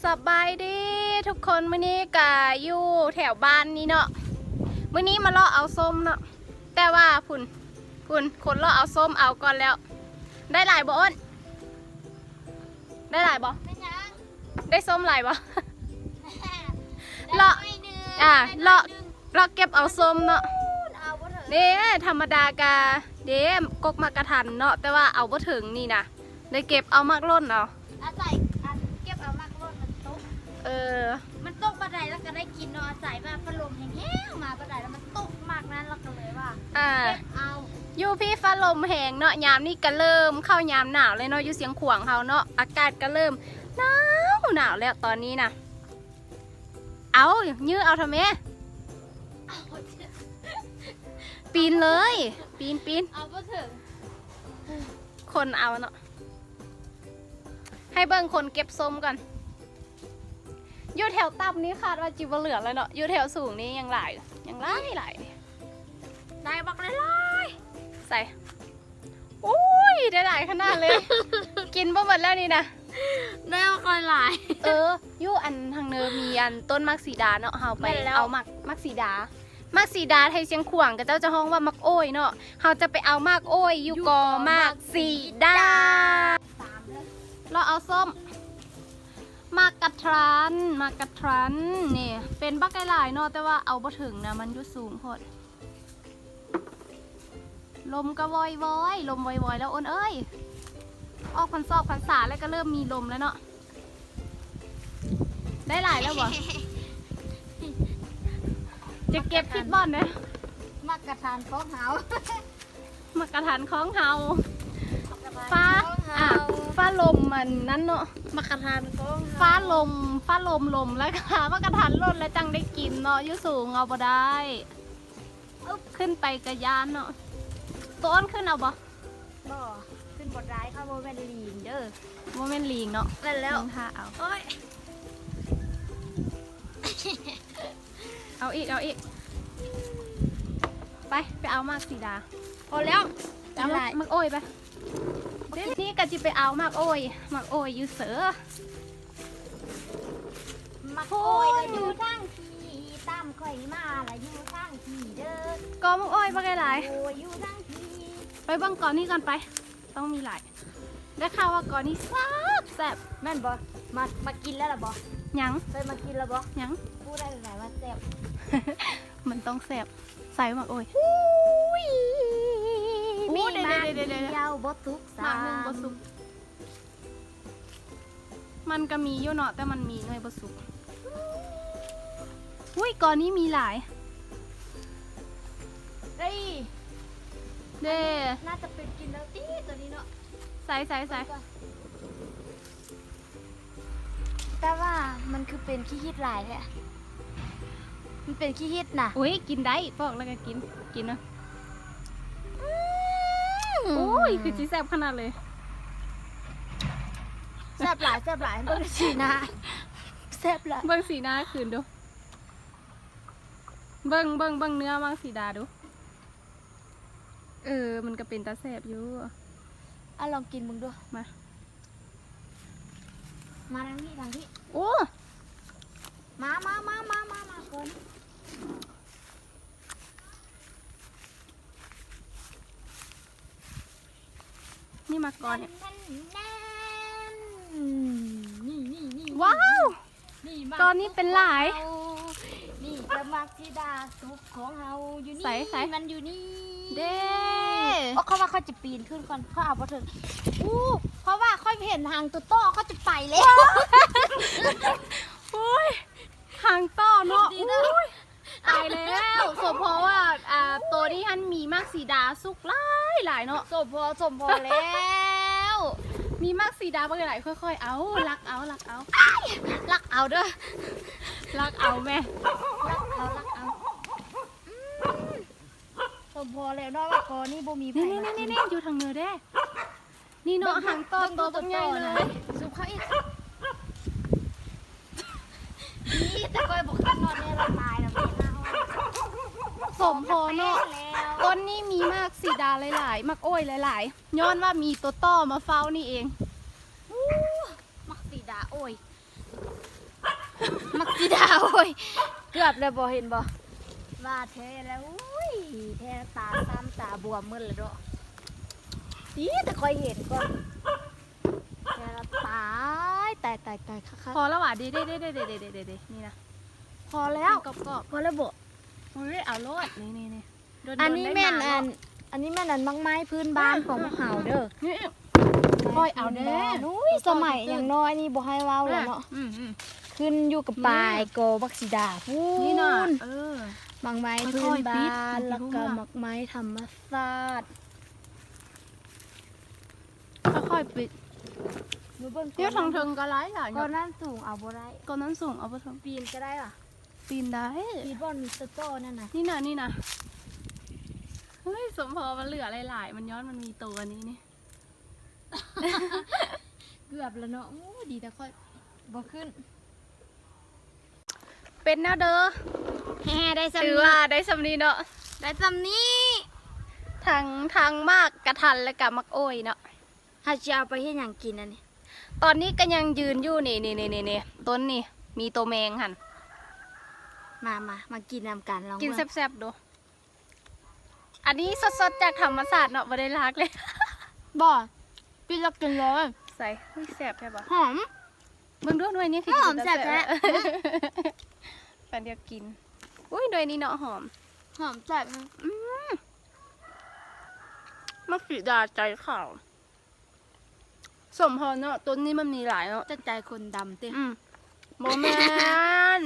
ສະບາຍດີທຸກຄົນ ມື້ນີ້ກະຢູ່ແຖວບ້ານນີ້ເນາະ ມື້ນີ້ມາເລາະເອົາສົ້ມເນາະ ແຕ່ວ່າພຸ້ນ ພຸ້ນ ຄົນເລາະເອົາສົ້ມເອົາກ່ອນແລ້ວ. ໄດ້ຫຼາຍບໍ່ອ້ນ? ໄດ້ຫຼາຍບໍ່? ໄດ້ສົ້ມຫຼາຍບໍ່? ເລາະ ອາ ເລາະ ເລາະເກັບເອົາສົ້ມເນາະ. ເດ້ ທຳມະດາກະ ເດ້ ກົກໝາກກະທັນເນາະ ແຕ່ວ່າເອົາບໍ່ເຖິງນີ້ນະ ໄດ້ເກັບເອົາໝາກຫຼົ່ນເອົາ. ອາໄສອັນເກັບເອົາໝາກຫຼົ່ນມັນຕົກ ເອີ ມັນຕົກບາດໃດລະກະໄດ້ກິນເນາະ ອາໄສວ່າຟ້າລົມແຮງໆມາບາດໃດລະມັນຕົກໝາກນັ້ນລະກະເລີຍວ່າ ອາ ເກັບເອົາ. ຢູ່ພີ້ຟ້າລົມແຮງເນາະ ຍາມນີ້ກະເລີ່ມເຂົ້າຍາມໜາວແລ້ວເນາະ ຢູ່ຊຽງຂວາງເຮົາເນາະ ອາກາດກະເລີ່ມໜາວ ໜາວແລ້ວຕອນນີ້ນະ. ເອົາ ຢື້ເອົາທຳແມ ປີນເລີຍ ປີນ ປີນ ເອົາບໍ່ເຖິງ ຄົນເອົາເນາະ. ໃຫ້ເບິ່ງຄົນເກັບສົ້ມກ່ອນ ຢູ່ແຖວຕ່ຳນີ້ຄາດວ່າຊິບໍ່ເຫຼືອແລ້ວເນາະ ຢູ່ແຖວສູງນີ້ຍັງຫຼາຍ ຍັງຫຼາຍຫຼາຍ. ໄດ້ບັກຫຼາຍໆ ໃສ ໂອ້ຍ ໄດ້ຫຼາຍຂະໜາດເລີຍ ກິນບໍ່ໝົດແລ້ວນີ້ນະ ໄດ້ບັກຫຼາຍໆ. ເອີ ຢູ່ອັນທາງເນີມີອັນຕົ້ນໝາກສີດາເນາະ ເຮົາໄປເອົາໝາກ ໝາກສີດາ ໝາກສີດາໄທຊຽງຂວາງເຂົາເຈົ້າຈະຮ້ອງວ່າໝາກໂອ້ຍເນາະ ເຮົາຈະໄປເອົາໝາກໂອ້ຍຢູ່ ຢູ່ກໍໝາກສີດາ ເລາະເອົາສົ້ມ. ໝາກກະທັນ ໝາກກະທັນນີ້ເປັນບັກຫຼາຍໆເນາະ ແຕ່ວ່າເອົາບໍ່ເຖິງນະ ມັນຢູ່ສູງໂພດ. ລົມກະວອຍໆ ລົມວອຍໆແລ້ວ ໂອນເອີຍ ອອກພັນສອກພັນສາແລ້ວກະເລີ່ມມີລົມແລ້ວເນາະ. ໄດ້ຫຼາຍແລ້ວບໍ່? ຈະເກັບຜິດບ່ອນເດ້ ໝາກກະທັນຂອງເຮົາ ໝາກກະທັນຂອງເຮົາ ຟ້າ ອາ ຟ້າລົມອັນນັ້ນເນາະ ໝາກກະທັນຂອງເຮົາ ຟ້າລົມ ຟ້າລົມ ລົມ ແລ້ວກະໝາກກະທັນຫຼົ່ນແລ້ວຈັ່ງໄດ້ກິນເນາະ ຢູ່ສູງເອົາບໍ່ໄດ້. ຂຶ້ນໄປກະຢ້ານເນາະ ໂຕອ້ນຂຶ້ນເອົາບໍ່? ບໍ່ ຂຶ້ນບໍ່ໄດ້ ເຂົາບໍ່ແມ່ນລີງເດີ ບໍ່ແມ່ນລີງເນາະ ແມ່ນແລ້ວ ເບິ່ງທ່າເອົາ ໂອ້ຍ ເອົາອີກ ເອົາອີກ ໄປ ໄປເອົາໝາກສີດາ ພໍແລ້ວ ໄປເອົາໝາກ ໝາກໂອ້ຍໄປ. ນີ້ກະຊິໄປເອົາໝາກໂອ້ຍ ໝາກໂອ້ຍຢູ່ເສີ? ໝາກໂອ້ຍລະຢູ່ທາງພີ້ ຕາມຂ້ອຍມາລະຢູ່ທາງພີ້ເດີ ກໍໝາກໂອ້ຍບັກຫຼາຍ ໂອ້ຍຢູ່ທາງພີ້ ໄປເບິ່ງກອນີ້ກ່ອນໄປ ຕ້ອງມີຫຼາຍ ໄດ້ຂ່າວວ່າກອນີ້ແຊບ ແຊບ ແມ່ນບໍ່? ມາ ມາກິນແລ້ວລະບໍ່? ຍັງ ເຄີຍມາກິນລະບໍ່? ຍັງ ຮູ້ໄດ້ຈັ່ງໃດວ່າແຊບ? ມັນຕ້ອງແຊບ ໃສ່ໝາກໂອ້ຍ ອຸ້ຍ ມີໝາກດຽວບໍ່ສຸກຊ້ຳ ໝາກໜຶ່ງບໍ່ສຸກ ມັນກະມີຢູ່ເນາະ ແຕ່ມັນມີໜ່ວຍບໍ່ສຸກ ອຸ້ຍ ກອນີ້ມີຫຼາຍ ເອີຍ ເດ້ ໜ້າຈະເປັນກິນແລ້ວຕິໂຕນີ້ເນາະ ໃສ່ ໃສ່ ໃສ່ ແຕ່ວ່າມັນຄືເປັນຂີ້ຫີດຫຼາຍແທ້ ມັນເປັນຂີ້ຫີດນະ ໂອ້ຍ ກິນໄດ້ ປອກແລ້ວກະກິນ ກິນເນາະ ອືມ ໂອ້ຍ ຄືຊິແຊບຂະໜາດເລີຍ ແຊບຫຼາຍ ແຊບຫຼາຍ ເບິ່ງສີໜ້າ ແຊບຫຼາຍ ເບິ່ງສີໜ້າຄືນດູ ເບິ່ງ ເບິ່ງ ເບິ່ງເນື້ອໝາກສີດາດູ ເອີ ມັນກະເປັນຕາແຊບຢູ່ ອະ ລອງກິນເບິ່ງດູ ມາ ມາທາງນີ້ ທາງນີ້ ໂອ້ ມາ ມາ ມາ ມາ ມາ ມາ ຄົນ ນີ້ໝາກກອນ ແນ່ນໆ ນີ້ ນີ້ ນີ້ ວ້າວ ນີ້ ກອນນີ້ເປັນຫຼາຍ ນີ້ ໝາກສີດາສຸກຂອງເຮົາຢູ່ນີ້ ໃສ ໃສ ມັນຢູ່ນີ້ ເດ້ ໂອ້ ເຂົາວ່າເຂົາຈະປີນຂຶ້ນກ່ອນ ເຂົາເອົາບໍ່ເຖິງ ອູ້ ເພາະວ່າຂ້ອຍເຫັນຫາງໂຕໂຕ ເຂົາຈະໄປແລ້ວ ໂອ້ຍ ຫາງໂຕເນາະ ອຸ້ຍ ຕາຍແລ້ວ ສົມພໍວ່າ ອາ ໂຕນີ້ຫັ້ນມີໝາກສີດາສຸກຫຼາຍໆເນາະ ສົມພໍ ສົມພໍແລ້ວ ມີໝາກສີດາບັກຫຼາຍ ຄ່ອຍໆເອົາ ລັກເອົາ ລັກເອົາ ອ້າຍ ລັກເອົາເດີ ລັກເອົາແມ່ ລັກເອົາ ລັກເອົາ ອືມ ສົມພໍແລ້ວເນາະ ວ່າກໍນີ້ບໍ່ມີໃຜ ນີ້ໆໆໆ ຢູ່ທາງເໜືອເດ້ ນີ້ເນາະ ຫາງໂຕ ໂຕບັກໃຫຍ່ເລີຍ ຊູມເຂົ້າອີກ ນີ້ ແຕ່ຂ້ອຍບໍ່ຄັນນອນແນ່ລະຕາຍລະ ສົມພໍເນາະ ຕົ້ນນີ້ມີໝາກສີດາຫຼາຍໆ ໝາກໂອ້ຍຫຼາຍໆ ຍ້ອນວ່າມີໂຕຕໍ່ມາເຝົ້ານີ້ເອງ ໝາກສີດາໂອ້ຍ ມັກສີດາ ໂອ້ຍ ເກືອບແລ້ວບໍ່ ເຫັນບໍ່? ວ່າແທ້ແລ້ວ ໂອ້ຍ ແທ້ ຕາຊ້ຳຕາບວມໝົດແລ້ວເນາະ. ອີ ແຕ່ຂ້ອຍເຫັນກ່ອນ ແທ້ ຕາຍ ຕາຍ ຕາຍ ຕາຍ ຄັກໆ. ພໍແລ້ວຫວາ? ເດ ເດ ນີ້ນະ ພໍແລ້ວ ກິນກອບໆ ພໍແລ້ວບໍ່? ໂອ້ຍ ເອົາໂລດ ນີ້ໆໆ. ອັນນີ້ແມ່ນອັນ ອັນນີ້ແມ່ນອັນໝາກໄມ້ພື້ນບ້ານຂອງພວກເຮົາເດີ. ນີ້ ຄ່ອຍເອົາແດ່. ອຸ້ຍ ສະໄໝຍັງນ້ອຍນີ້ບໍ່ໃຫ້ເວົ້າແລ້ວເນາະ. ອືມ ຂຶ້ນຢູ່ກັບປາຍກໍບັກສີດາພຸ້ນ. ນີ້ນະ ເອີ ໝາກໄມ້ພື້ນບ້ານ ແລ້ວກໍໝາກໄມ້ທຳມະຊາດ. ຄ່ອຍໆປິດ ຢູ່ທາງເທິງກໍຫຼາຍໆ ກໍນັ້ນສູງເອົາບໍ່ໄດ້ ກໍນັ້ນສູງເອົາບໍ່ເຖິງ. ປີນກໍໄດ້ຫວາ? ປີນໄດ້ ປີນບ່ອນມີຕໍ່ໆນັ້ນນະ. ນີ້ນະ ນີ້ນະ ເຮີ້ຍ ສົມພໍມັນເຫຼືອຫຼາຍໆ ມັນຍ້ອນມັນມີໂຕອັນນີ້ນີ້. ເກືອບແລ້ວເນາະ. ໂອ້ ດີແຕ່ຂ້ອຍບໍ່ຂຶ້ນ. ເປັນແນວເດີ ແຮ ໄດ້ສ່ຳ ຖືວ່າໄດ້ສ່ຳນີ້ເນາະ ໄດ້ສ່ຳນີ້. ທັງ ທັງໝາກກະທັນ ແລະກະໝາກໂອ້ຍເນາະ. ເຮົາຊິເອົາໄປເຮັດຫຍັງກິນອັນນີ້? ຕອນນີ້ກໍຍັງຢືນຢູ່ນີ້ໆໆໆ ຕົ້ນນີ້ມີໂຕແມງຫັ້ນ. ມາ ມາ ມາກິນນຳກັນ ລອງ ກິນແຊບໆດູ. ອັນນີ້ສົດໆຈາກທຳມະຊາດເນາະ ບໍ່ໄດ້ລາກເລີຍ. ບໍ່ ປິດແລ້ວກິນເລີຍ. ໃສ່ ອຸ້ຍ ແຊບແທ້ບໍ່? ຫອມ. ເບິ່ງດູໜ່ວຍນີ້ຄື ຫອມ ກິນຕາແຊບແທ້. ປານດຽວກິນ. ອຸ້ຍ ໜ່ວຍນີ້ເນາະ ຫອມ ຫອມແຊບ. ອືມ ໝາກສີດາໃຈຂາວ. ສົມພໍເນາະ ຕົ້ນນີ້ມັນມີຫຼາຍເນາະ. ແຕ່ໃຈຄົນດຳຕິ? ອືມ ບໍ່ແມ່ນ.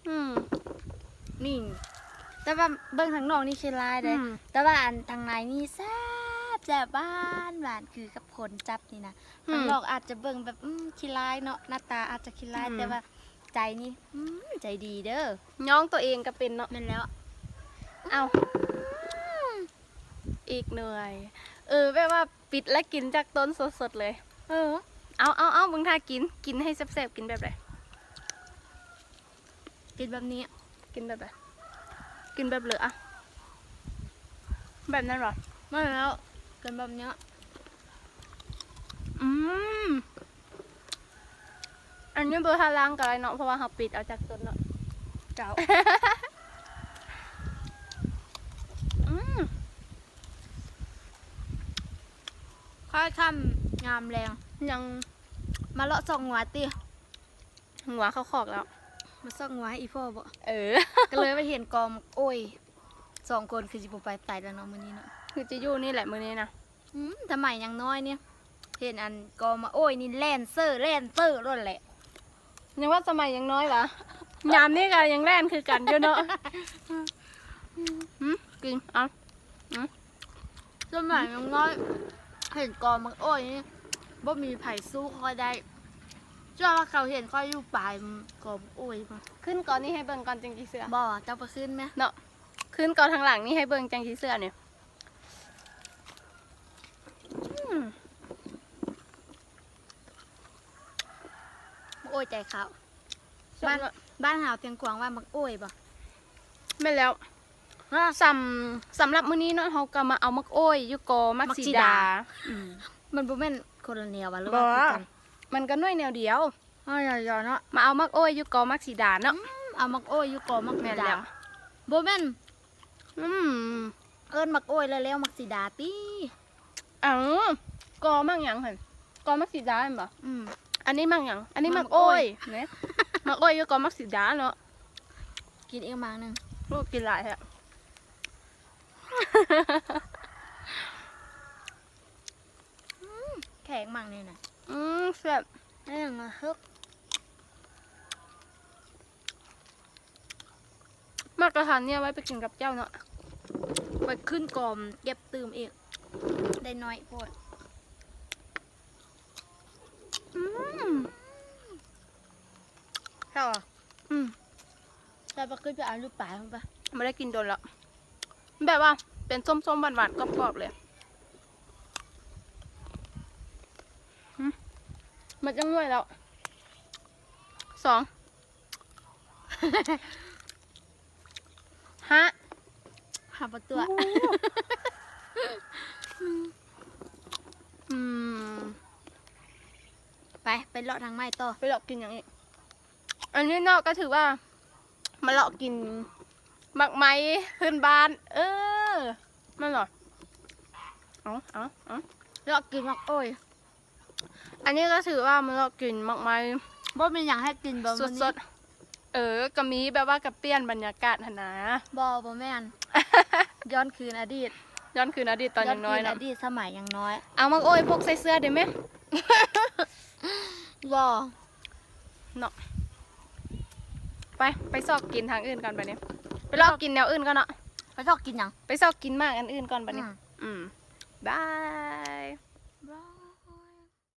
ອືມ ນີ້ ແຕ່ວ່າເບິ່ງທາງນອກນີ້ຂີ້ຮ້າຍເດ້. ອືມ ແຕ່ວ່າອັນທາງໃນນີ້ແຊບ ແຊບ ຫວານ ຫວານ ຄືກັບຄົນຈັບນີ້ນະ. ອືມ ທາງນອກອາດຈະເບິ່ງແບບ ອືມ ຂີ້ຮ້າຍເນາະ ໜ້າຕາອາດຈະຂີ້ຮ້າຍ. ອືມ ແຕ່ວ່າໃຈນີ້ ອືມ ໃຈດີເດີ. ຍ້ອງຕົວເອງກໍເປັນເນາະ. ແມ່ນແລ້ວ. ເອົ້າ ອືມ ອີກໜ່ວຍ. ເອີ ແບບວ່າປິດແລ້ວກິນຈາກຕົ້ນສົດໆເລີຍ. ເອີ ເອົາ ເອົາ ເອົາ ເບິ່ງທ່າກິນ ກິນໃຫ້ແຊບໆ. ກິນແບບໃດ? ກິນແບບນີ້. ກິນແບບໃດ? ກິນແບບເລີອະ ແບບນັ້ນຫວາ? ແມ່ນແລ້ວ ກິນແບບນີ້. ອືມ ອັນນີ້ບໍ່ທັນລ້າງກໍໄດ້ເນາະ ເພາະວ່າເຮົາປິດເອົາຈາກຕົ້ນເນາະ. ເຈົ້າ ອືມ ຄ່ອຍຄ່ຳຍາມແລງ ຍັງມາເລາະສ່ອງງົວຕິ. ງົວເຂົ້າຄອກແລ້ວ. ມາຊອກງົວໃຫ້ອີ່ພໍ່ບໍ? ເອີ ກໍເລີຍໄປເຫັນກອໝາກໂອ້ຍ ສອງຄົນ ຄືຊິບໍ່ໄປໃສແລ້ວເນາະມື້ນີ້ເນາະ. ຄືຈະຢູ່ນີ້ແຫຼະມື້ນີ້ນະ. ອືມ ສະໄໝຍັງນ້ອຍນີ້ ເຫັນອັນກອໝາກໂອ້ຍນີ້ແລ່ນເຊີແລ່ນເຊີໂລດແຫຼະ. ຍັງວ່າສະໄໝຍັງນ້ອຍຫວາ? ຍາມນີ້ກໍຍັງແລ່ນຄືກັນຢູ່ເນາະ. ຫືມ ກິນ ເອົາ ອືມ ສະໄໝຍັງນ້ອຍ ເຫັນກອໝາກໂອ້ຍນີ້ ບໍ່ມີໃຜສູ້ຂ້ອຍໄດ້. ເຊື່ອວ່າເຂົາເຫັນຂ້ອຍຢູ່ປາຍກອໝາກໂອ້ຍພຸ້ນ. ຂຶ້ນກອນີ້ໃຫ້ເບິ່ງກ່ອນຈຶ່ງຊິເຊື່ອ. ບໍ່ ເຈົ້າໄປຂຶ້ນແມະ ເນາະ. ຂຶ້ນກອທາງຫຼັງນີ້ໃຫ້ເບິ່ງຈັ່ງຊິເຊື່ອນີ້. ອືມ ໝາກໂອ້ຍໃຈຂາວ. ບ້ານ ບ້ານເຮົາທຽງຂວາງວ່າໝາກໂອ້ຍບໍ? ແມ່ນແລ້ວ. ສຳ ສຳລັບມື້ນີ້ເນາະ ເຮົາກໍມາເອົາໝາກໂອ້ຍຢູ່ກໍໝາກສີດາ. ໝາກສີດາ. ອືມ ມັນບໍ່ແມ່ນຄົນລະແນວຫວາ ຫຼືວ່າຄືກັນ? ມັນກໍໜ່ວຍແນວດຽວ. ເອົາ ເນາະ ມາເອົາໝາກໂອ້ຍຢູ່ກໍໝາກສີດາເນາະ. ອືມ ເອົາໝາກໂອ້ຍຢູ່ກໍໝາກສີດາ. ແມ່ນແລ້ວ. ບໍ່ແມ່ນ ອືມ ເອີ້ນໝາກໂອ້ຍແລ້ວ ແລ້ວໝາກສີດາຕິ? ເອົ້າ ກໍໝາກຫຍັງຫັ້ນ? ກໍໝາກສີດາແມ່ນບໍ່? ອືມ ອັນນີ້ໝາກຫຍັງ? ອັນນີ້ໝາກໂອ້ຍ ໝາກໂອ້ຍ ແນະ ໝາກໂອ້ຍຢູ່ກໍໝາກສີດາເນາະ. ກິນອີກໝາກໜຶ່ງ. ໂອ້ ກິນຫຼາຍແທ້. ອືມ ແຂງໝາກນີ້ນະ. ອືມ ແຊບ. ອັນນີ້ນະ ເຮີກ. ໝາກກະທັນນີ້ເອົາໄວ້ໄປກິນກັບແຈ່ວເນາະ. ໄປຂຶ້ນກອມເກັບຕື່ມອີກ ໄດ້ໜ້ອຍໂພດ. ອືມ ແຊບຫວາ? ອືມ ແຊບ ໄປຂຶ້ນໄປເອົາຢູ່ປາຍພຸ້ນໄປ. ບໍ່ໄດ້ກິນດົນແລ້ວ. ແບບວ່າເປັນສົ້ມໆ ຫວານໆ ກອບໆ ເລີຍ. ຫືມ ໝົດຈັກໜ່ວຍແລ້ວ? ສອງ ຫ້າ ຫາບໍ່ຕົວະ. ອືມ ອືມ ໄປ ໄປເລາະທາງໃໝ່ຕໍ່. ໄປເລາະກິນຫຍັງອີກ? ອັນນີ້ເນາະ ກໍຖືວ່າມາເລາະກິນໝາກໄມ້ພື້ນບ້ານ. ເອີ ແມ່ນບໍ່? ເອົາ ເອົາ ເອົາ ເລາະກິນໝາກໂອ້ຍ. ອັນນີ້ກໍຖືວ່າມາເລາະກິນໝາກໄມ້ ບໍ່ມີຫຍັງໃຫ້ກິນບໍ່ມື້ນີ້? ສົດໆ. ເອີ ກໍມີແບບວ່າກໍປ່ຽນບັນຍາກາດຫັ້ນນາ. ບໍ່ ບໍ່ແມ່ນ ຍ້ອນຄືນອະດີດ ຍ້ອນຄືນອະດີດຕອນຍັງນ້ອຍເນາະ ອະດີດສະໄໝຍັງນ້ອຍ. ເອົາໝາກໂອ້ຍພົກໃສ່ເສື້ອໄດ້ແມ? ບໍ່ເນາະ. ໄປ ໄປຊອກກິນທາງອື່ນກ່ອນບາດນີ້ ໄປລອກກິນແນວອື່ນກ່ອນເນາະ. ໄປຊອກກິນຫຍັງ? ໄປຊອກກິນໝາກອັນອື່ນກ່ອນບາດນີ້. ອືມ ອືມ ບາຍ.